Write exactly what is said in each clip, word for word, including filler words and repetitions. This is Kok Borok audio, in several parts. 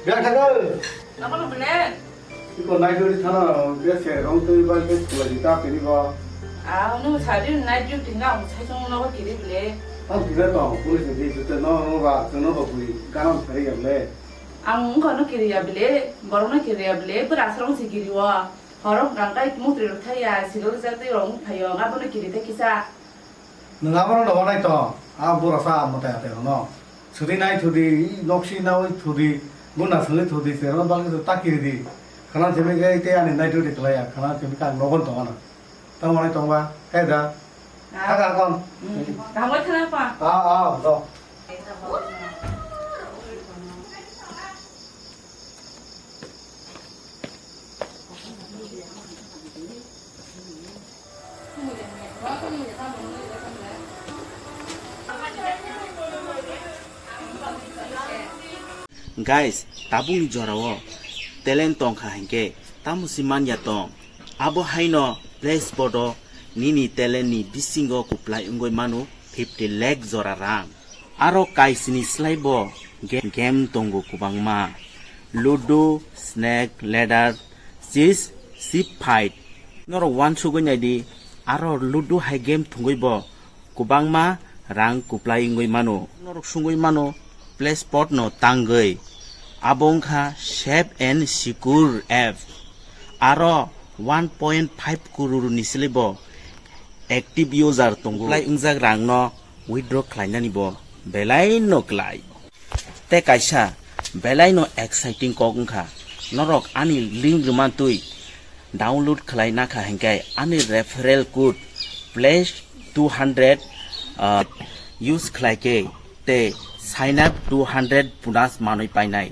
Yak thangkha. Nokno bele. Iko night duty thana, bia se rong twi bai ke khulai di ta pini bo. Ah, no sari night duty na, sai song no kiri bele. Ang kiri to, police ni duty no, no ba, no ba puli, ganam sari ya bele. Ang wngkha no kiri ya bele, borok no kiri ya bele, pura asrong si kiri wa. Horok gangkai mukri rok thaya, sigol jak twi rong phayo, nga bono kiri thai kisa. Nwng abono no wanai tong, a bura sa mwtai atai rokno. Swtwi nai thudi, noksi naui thudi, guna swngwi thudi, se rokno balki ta kiri di. Khana simi khe tei ani nai thudi khlai ya, khana simi khe ang nogon tong ano. Tamo wanai tong ba, khe da. Ah. Thaka kon. Hmm. Kaham bai thana pa. Ah, ah, do. Guys, tabukni jorao talent tongkha hinkhe tamo se manya tong. Abo haino Play Sport o nini talent ni bisingo kuplai wngwi mano fifty lakh jora rang. Aro kaisini slai bo ge-, game tongo kwbangma. Ludo, Snake, Ladder, Chess, Ship Fight. Norok uansugwi naidi, aro Ludo hai game thwngwi bo kwbangma rang kuplai wngwi mano. Norok sungwi mano, Play Sport no tangwi. Abo wngkha safe and secure app. Aro one point five crore ni slibo active user tongo. Kuplai wngjak rang no withdraw khlainani bo belai no klai. Tei kaisa belai no exciting kok wngkha, norok ani link rwmantwi download khlai nakha hinkhe ani referral code plus two hundred, ah, use khlai khe tei sign up two hundred bonus manwi painai.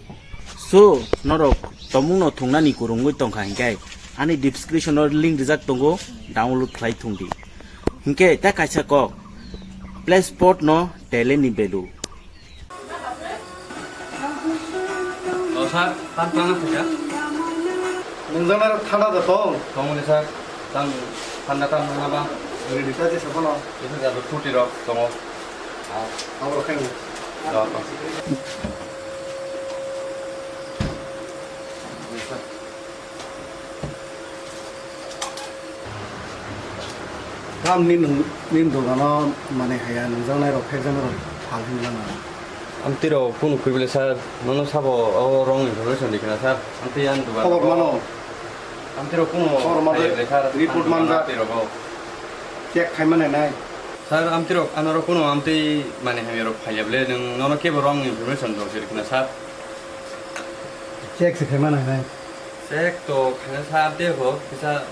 So, norok tomungno thungnani kwrwngwi tongkha hinkhe ani description o link rijak tongo, download khlai thungdi. Hinkhe tei kaisa kok, Play Sport no talent ni value. O sir, tan tan na phaikha. Nung jana thanda da tong. Tong ni sir, tan thanda tan na ba. Ini dita je sapa no? Itu jabe fruity rok tongo. Ah, abo rok khayo. Do, do. Tam ni nung, ni dogano manwi haya nungjaknai rok, phekjaknai rok phal hinwi lama. Amtwi rok kunu khwi bwle sir, nono sabo o wrong information di khna sir. Amtwi ani dogan khobor mano. Amtwi rok kunu khobor mano, khaiya bwle sir, report ani dogan manjak. Amtwi rok o. Check khai mano nai. Sir, amtwi rok ano rok kunu amtwi mane hamya rok phaiya bwle, nung nono kebo wrong information rok sir khna sir. Check se khai mano nai. Check to khaina sa amtwi ho kisa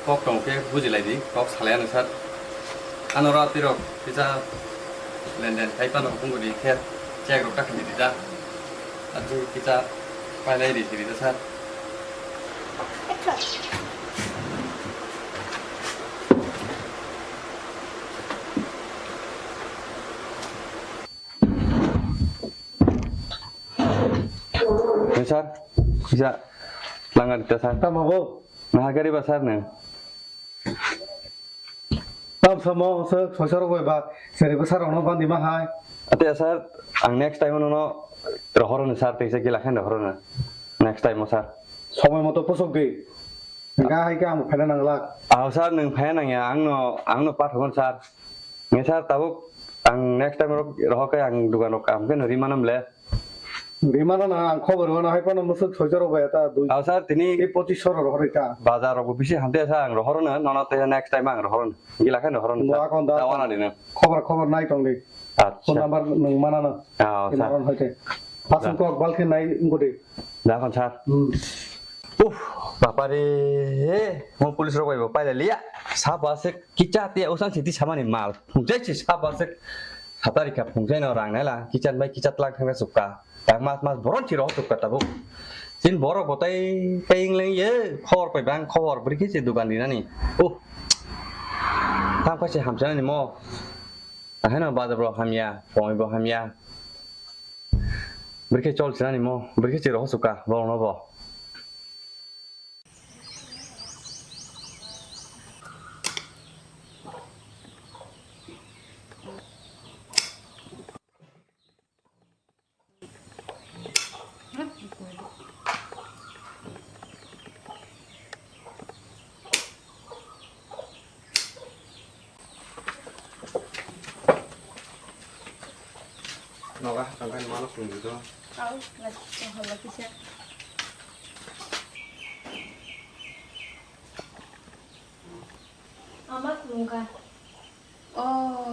kok tong khe buji lai di, kok salai ano sir. Ano ro twi rok kisa lenden khai pano hung di khe check rok ta khini di da. Aju kisa pai lai di di da sir. Ni sir, kisa langa di ta sir. Tamo bo? Naha gari ba sir nang. Tam samo se soisoro bai ba, seri ba sir ono bandi ma hai. Ate sir, ang next time ono no rohoro ni sir, teisa gila khan rohoro na. Next time o sir. Somoi moto pusok di. Ga hai ka ang phena nang lak. Ah sir, nung phena nang ya, ang no, ang no pathogon sir. Nge sir, tabuk ang next time rok rohor khe ang dugan rok kaham khe no ri manam le. Ri mano na, ang khobor mano hai phano musuk soichoro bai ta dui. Aw sir, tini tei pochis soro rohor ita. Bazar rok bo bisi hamte sa ang rohor na, nono te next time ang rohor na. Gila khe rohor na. Bo akon da. Tawana dina. Khobor, khobor nai tong di. Acha. Phone number nung mana na. Aw sir. Maron hoite. Pasung kok bal khe nai ngode. Da kon sir. Hmm. Uff, bapare, he, mo police rok bai bo pailai liya. Saba se kicha te usan siti samani mal. Phungjai se saba se. Satari kha phungjai no rang naila. Kicha bai kicha tlak thangna sukka. Tak mas mas boron chiro sukka tabuk. Sin borok botai paying leng ye khobor pai bang khobor brikhi se dukan dinani. Uh. Tham kha se hamsa ni mo. Aheno bajar bo hamya, pongoi bo hamya. Brikhi chol sinani mo, brikhi chiro hosuka, borokno bo. Nogo hakang khe mano khulumdi do. Au, lai, tong halla kisa. Ama khulumkha. O,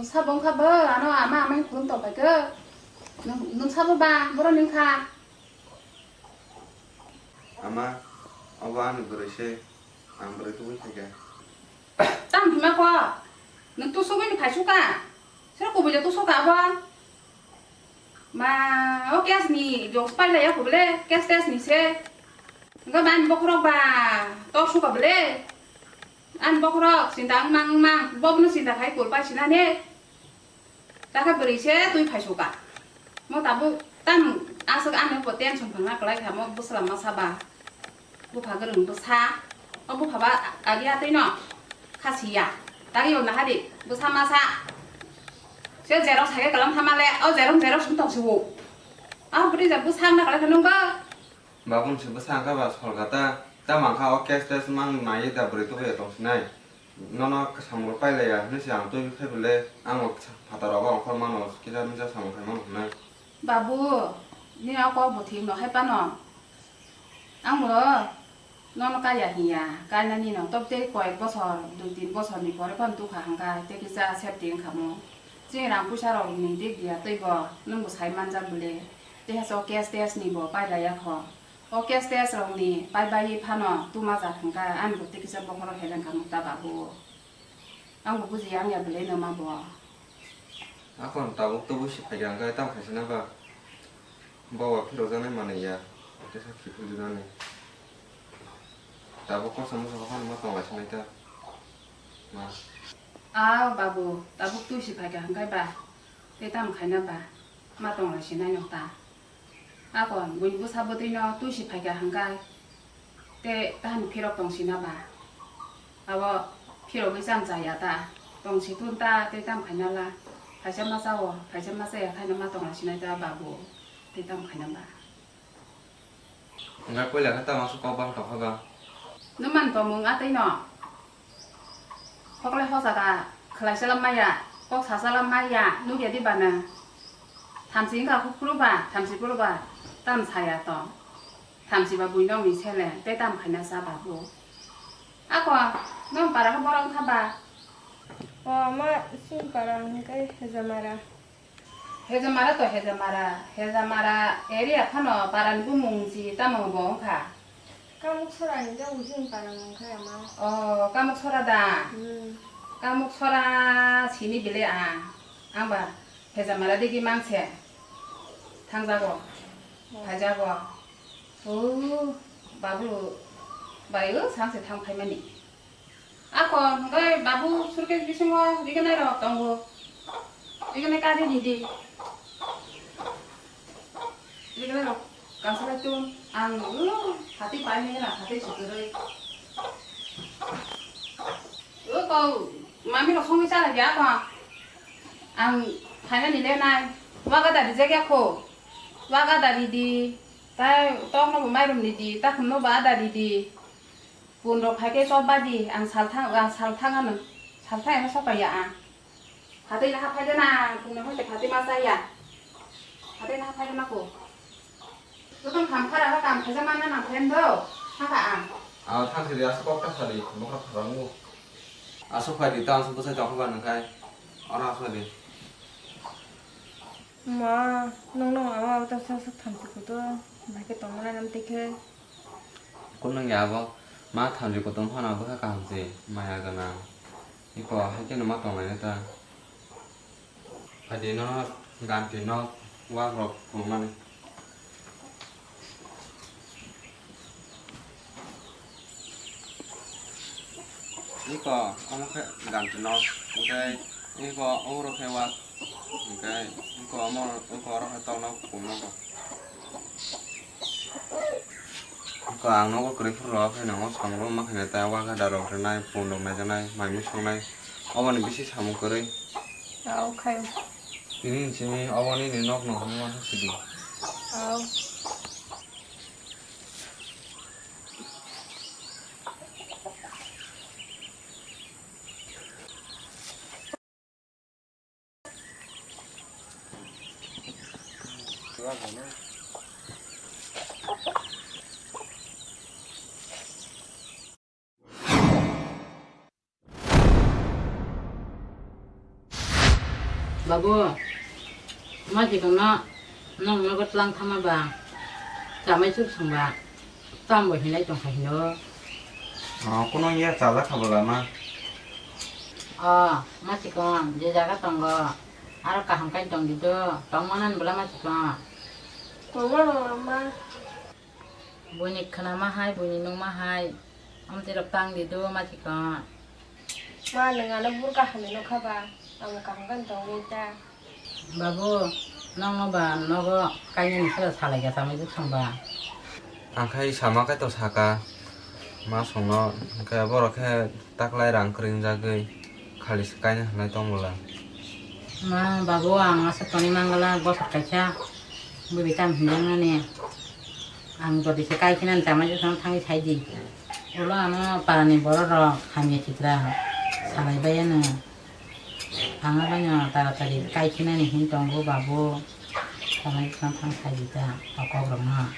sabo wngkha bo, ano ama, ama khulum tongpai khe. Nwng, nwng sabo ba, borok nwng kha. Ama, obo ani bwrwi se, ang bwrwi tubui phaikha. Tamo hima kho, nwng tusugwi ni phaisu kha. Sero kubui le tusu kha bo. Ma, o case ni jok pai lai ya kubule, case test ni se. Nga ban bokhorok ba, to su ka bele. An bokhorok, sinta ang mang mang, bob no sinta khai kul pai sina ne. Takha bwrwi se twi phaisu ka. Mo tabuk tam aswk ani bo tension phangna kwlai kha mo bwsla masa ba. Bupha gwrwng bwsa. O bupha ba agi atwi no khasi ya. Tagi bo nahadi bwsa masa. Se xerox hai kalam thamale o xerox xerox wng tong siwo. A bwrwi ja bwsa wngna kwlai kha nung ba. Babun se bwsa wngkha ba solkha ta. Ta mankha o case test mang nai da bwrwi tubui tong sinai. Nono samung rok pailaiya hinwi se ang twi khe bwle ang phataro ongkhor mano kisa misa samung khai mano hwnwi. Babu, nini o kok bo thik no hai phano. Ang bo nono kaiya hinya, kainani no tok tei koyek bosor, dui tin bosor ni pore phano tukha hwnkha tei kisa safety wngkha mo. Chini rang puisa rok ni dik dia tei bo nwng bo sai manjak bwle. Tei haste o case test ni bo pailaiya kho. O case test rok ni pai bai phano tuma jak hwnkha ani bo tei kisa bokhoro heleng kha mukta babu. Ang bo buji yang ya bwle no ma bo. Akon tabuk tubui si phaikha hwnkha tam khaisina ba. Bo wa phiro janai manwi ya. Tei sa khiphil jani. Tabuk kosa musa phano ma tong lai sinai ta. Ma. A babu tabuk tui si phaikha hwnkha ba. Tei tam khaina ba. Ma tong lai sinai no ta. Akon buini bwsa bwtwi no twi si phaikha hwnkhe tei tahani phirok tong sina ba? Abo phirogwi cham cha ya ta? Tong si thun ta tei tam khaina la? Phaisa ma cha o, phaisa ma cha ya khaina ma tong lai sinai ta babu tei tam khaina ba? Hwnkhe puila khe tamo aswk kok bang tong kha ba? Nwng man tongmung a tei no? Hokle hosa ka khlai salam maya, kok sa salam maya, nugya di bana. Thamsi wngkha kuk phuru ba, thamsi phuru ba, tam saya to. Thamsi ba buino wngni sele, tei tam khaina sa ba bo. Ako, nong para khe borok wngkha ba? O, ma, sing para hwnkhe Hejamara. Hejamara to Hejamara, Hejamara area phano parani bumung si tamo bo wngkha? Kamuksora ni jang using parang wngkha ama. O, Kamuksora da? Hmm. Kamuksora sini bile a, ang ba Hejamara digi mangse thangjago, hmm, phaijago. O, babu bai o sangse thang phaimani. Ako, hwnkhe babu suitcase bisingo rignai rok tongo. Rignai kari ni di. Rignai rok kansalai tun. Ang, uh, hati pai nai na, hati suturoi. Uh, kau, mami rok songwi chala ya ako. Ang phaina ni le nai. Waga dari jagya ko. Waga dari di. Tai tok no bo mairum ni di, takhum no bo adari di. Pun rok phai khe chop bai di, ang salthang, ang salthang ano, salthang ano sokaiya ang. Phatwi naha phai de na, pun rok phai khe phatwi ma chaya. Phatwi naha phai de na ko. Joto kam khara kha kam khaisa manna nang phen do, hakha ang. Ang thang sidi aswk kok ta sadi, bokha pharango. Aswk phai di, ta aswk bwsai tong kha ba nang khai. Oro aswk di. Ma, nung nung ama abo ta sak sak thamchi kuto, bai khe tongmani nam tei khe. Kunung ya abo, ma thamchi kutung phano bwkha kaham se, maya gwnang. Iko hai kheno ma tonglaina ta. Phaidi no ganti no wak rok phunukmani. Iko omo khe ganti nok, hwnkhe iko oro khe wak, hwnkhe iko omo, iko oro khe tokno pung nogo. Iko ang nogo kwrwi phuru rw khe nongo samung rw ma khainai ta, wak gada rok rwnai, pung rok naijaknai, mai mui songnai, oboni bisi samung kwrwi. Au khaio. Tini simi obo nini nokno hwnwi uansuk sidi. Au. Babu, ma sikon no, nong nogo tlang thama ba, chamai chuk song ba, tamo hinlai tong kha hino. Ah, kuno ya chala kha bwla ma. Oh, ma sikon, je jaga tongo, aro kaham kai tong di do, tong manan bwla ma sikon. Tong mano ma. Buini khwnama hai, buini nungma hai, amtwi rok tang di do ma sikon. Ma, nwng ano bur kaham ni nukha ba, ang kaham khe tongwi ta. Babu, nokno ba nogo kainani sara salai ga chamai bwsong ba. Ang khai sama khe to saka, ma songno, hwnkhe borok khe taklai rang kwrwi wngjagwi khali se kaina hwnlai tong bwla. Ma, babu, ang aswk tonwi mangala bosor kaisa bwrwi tam hinjaknani. Ang jodi se kai khinani chamai bwsong thangwi sai di. Ulo ano parani borok rok hamya chitra salai bai ano. Ang abaino taratari kai khinani hin tongo babu. Samai bwsang thang sai di ta o kok rokno.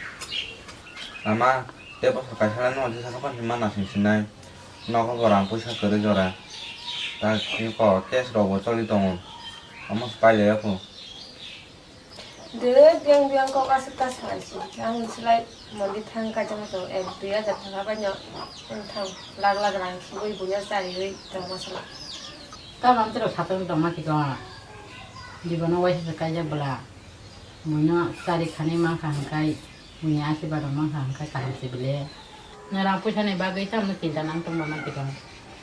Ama, tei bosor kaisa lai no jesa khe phano hima nasing sinai. Nogo bo rang puisa kwrwi jora. Ta tini kok test rok bo choli tongo. Omo se pailai ya kho. De, biyang biyang kok aswk ta salai si. Ang silai mondi thang kaisa moto ek dui hajar thang abaino thang lakh lakh rang sibui buya chariwi tongma sala. Tamo amtwrok satung tongma tiko. Jibono waisa se kaijak bwla. Buino chari khani mankha hwnkhai, buini asirwad rok mankha hwnkhai kaham se bile. Nwng rang puisa ni bagwi tamo chinta nang tongma man tiko.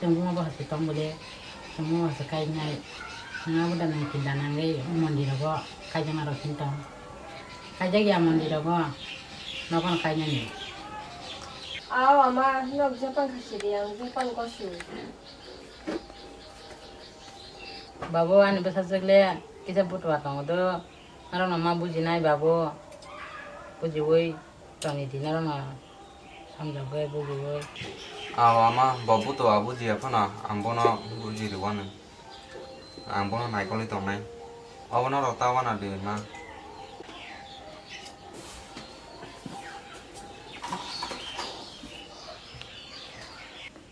Chwng buma bo hasi tong bole, chwng buma hasi kainai. Nwng abo da nwng chinta nangwi o mondir rogo kaijak na rok sin tong. Kaijak ya mondir rogo nogo no kainani. Aw ama, nok jepan khasi di ang jepan kosu. Babu, ani bwsajwk le kisa butua tongo do, norokno ma bujinai babu, bujiwi tongwi di norokno samjagwi bujiwi. Aw ama, bo butua bujiya phano ang bono buji rwano, ang bono naikolwi tongnai, obo norok ta wana di ma.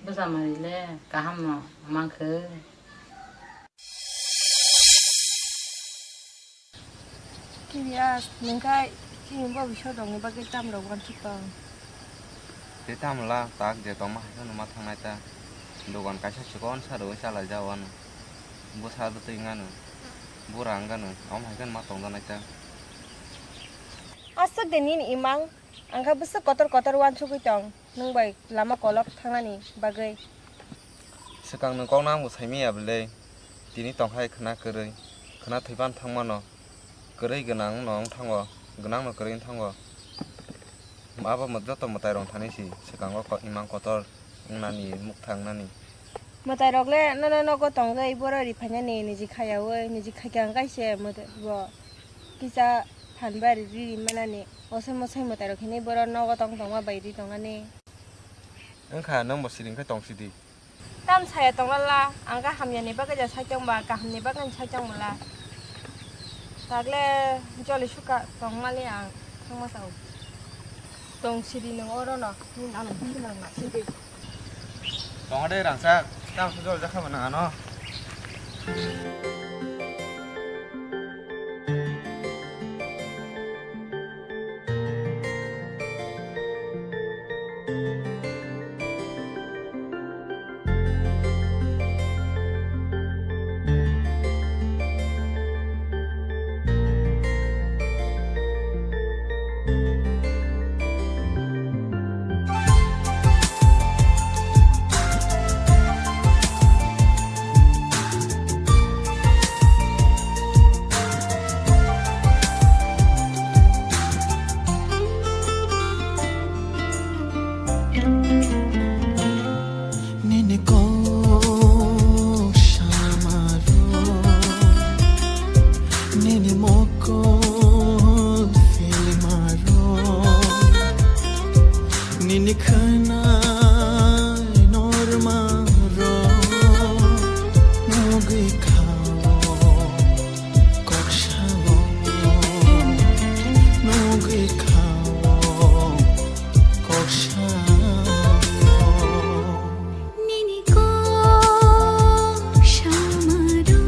Bwsa mari le kaham no mankhe. Kiya, nwng khe chini bo bisok rokni bagwi tam rok uansuk tong? Tei tamo la tak je tongma hai kheno ma thangnai ta. Dogan kaisa chikon sa rwui chalaijak o ano. Bwsa bwtwi wngano, bura wngano, omo hai kheno ma tongjaknai ta. Aswk de nini imang, ang khe bwswk kotor kotor uansugwi tong. Nwng bai lama kolok thangnani bagwi. Swkang nwng kokno ang bo saimanya bwle. Tini tongkhai khwna kwrwi, khwna thwiphano thangmano. Kwrwi gwnangno wng thango, gwnangno kwrwi wng thango. Abo mo-, joto mwtairok thani si swkango ko-, imang kotor wngnani, mukthang wngnani. Mwtairok le nono nogo tongwi borok ri phainani niji khayaui, niji khaikha hwnkhe se mwtai bo kisa phan bai ri ri manani. Osoi mosoi mwtairok hinwi borok nogo tong tongma bai ri tongani. Wngkha, nwng bo siring khe tong sidi. Tam saya tong lala, ang khe hamyani bagwi ja sai tong ba, kahamni bagwi sai tong bwla. Tagle joli suka tong mali ang thangma sao. Tong sidi nwng oro no, nini ano bini nang na sidi. Tong de rangchak, tam su joli jakha ba nang ano. Nini kok samaro, nini mokol filmaro, nini khwnai normaro, nugwi khao. Kok sao, nugwi khao, kok sao. Nini kok samaro,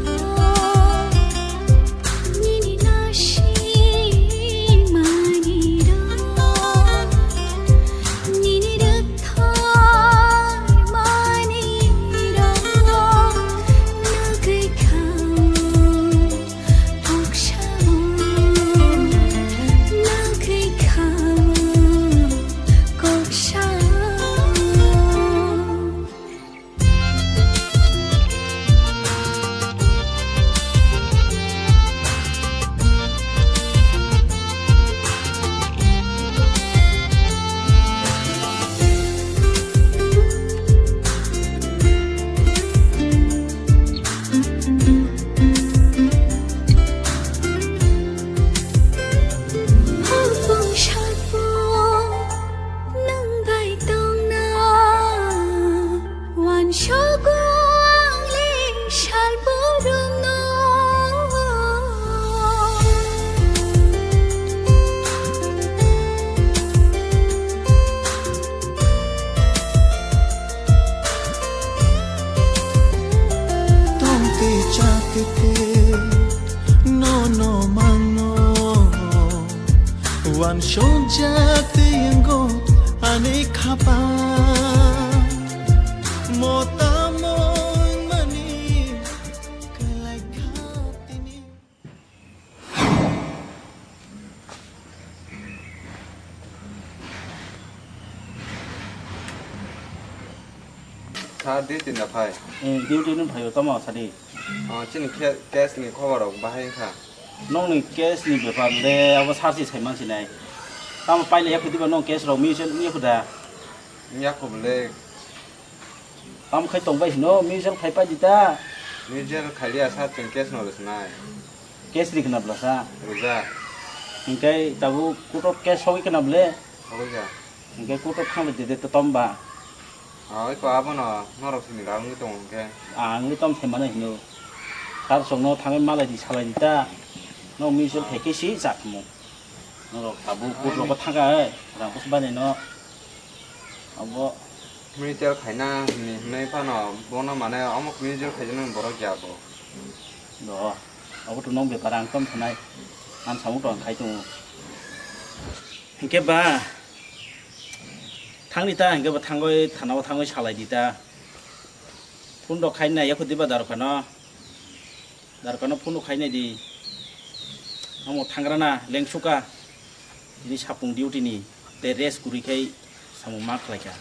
Uansukjak twi wngo ani khapang, mo tamo wngmani kwlai kha tini. Sir, duty na phai? Eh, duty ni phaio, tamo sadi. Ah, chini ke-, case ni khobor rok bahai wngkha. Nokni case ni bepar le abo sir si saiman sinai. Tamo paile yakho diba nong case rok mutual wngya kho da? Wngya kho bole. Tamo khai tong bai hino mutual khai pai di ta? Mutual khailia sir, chwng case no rwsnai. Case ri khna bwlasa? Rijak. Hinkhe tabuk court o case sogwi khna bwle? Sogwi kha. Hinkhe court o thangwi tete to tom ba? Oi ko abono norok sini rang wngwi tongo hinkhe. Ang wngwi tom se mano hino. Sir songno thangwi malai di salai di ta. No mutual khai khe si chakmo. Norok tabuk court rogo thangkha hai. Rang kusu bani no. Abo. Mutual khaina hwnwi hwnwi phano bono mane omo mutual khaijaknai borok ya bo. Do, abo to nong bepar ang tom sanai. Ang samung to ang khai tongo. Hinkhe ba, thangni ta hinkhe ba thangoi thanao thangoi salai di ta. Phone rok khai nai yakho diba darokano. Darkano phone khai nai di. Amo thangrana lengsuka. Tini sapung duty ni tei rest kwrwi khai samung ma khlai kha.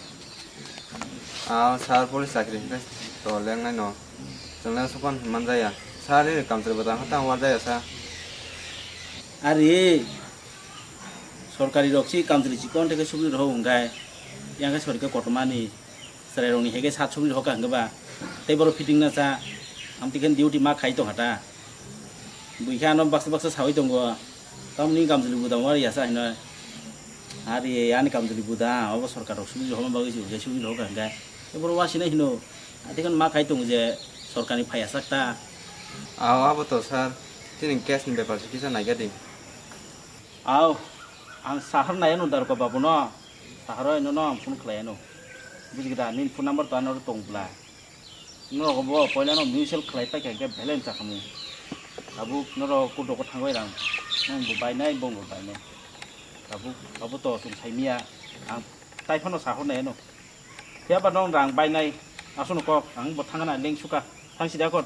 Ah, sir, police chakri hwnkhe to lengnai no. Chwng lengsukmani hwnman jaya. Sir, ini kamchwlwi bwtang khe tang uar jaya sa. Ari, sorkari rok si kamchwlwi chikon tei khe subui rok hwnkhai. Yang khe sorkar kotormani. Chwrairokni hege sat sogwi rokha hwnkhe ba tei borok fitting na cha, amtwi khe duty ma khai tongkha ta. Bui khe ano baksa baksa saui tongo, tamni kamchwlwi budang wari ya sa hino. Ari ani kamchwlwi budang, obo sorkar rok sugwi rokma bagwi se hwnkhe sugwi rokha hwnkhe. Tei borok wasina hino, atwi khe ma khai tongo je sorkarni phai ya sak ta. Aw, abo to sir, chini case ni bepar se kisa naikha di. Aw, ang sahar nai ano darko babu no. Sahar oi nono ang phone khlai ano. Bujikda nini phone number to ano tong bla. Norok bo poila no mutual khlai paikha hwnkhe balance chakhamu. Tabuk norok kudo ko thangoi rang. Nang bo bainai, bong bo bainai. Tabuk abo to chwng saimia. Ang tai phano sahor nai ano. Phiya ba nong rang bainai. Aswkno kok ang bo thangna lengsuka. Thang sida kor.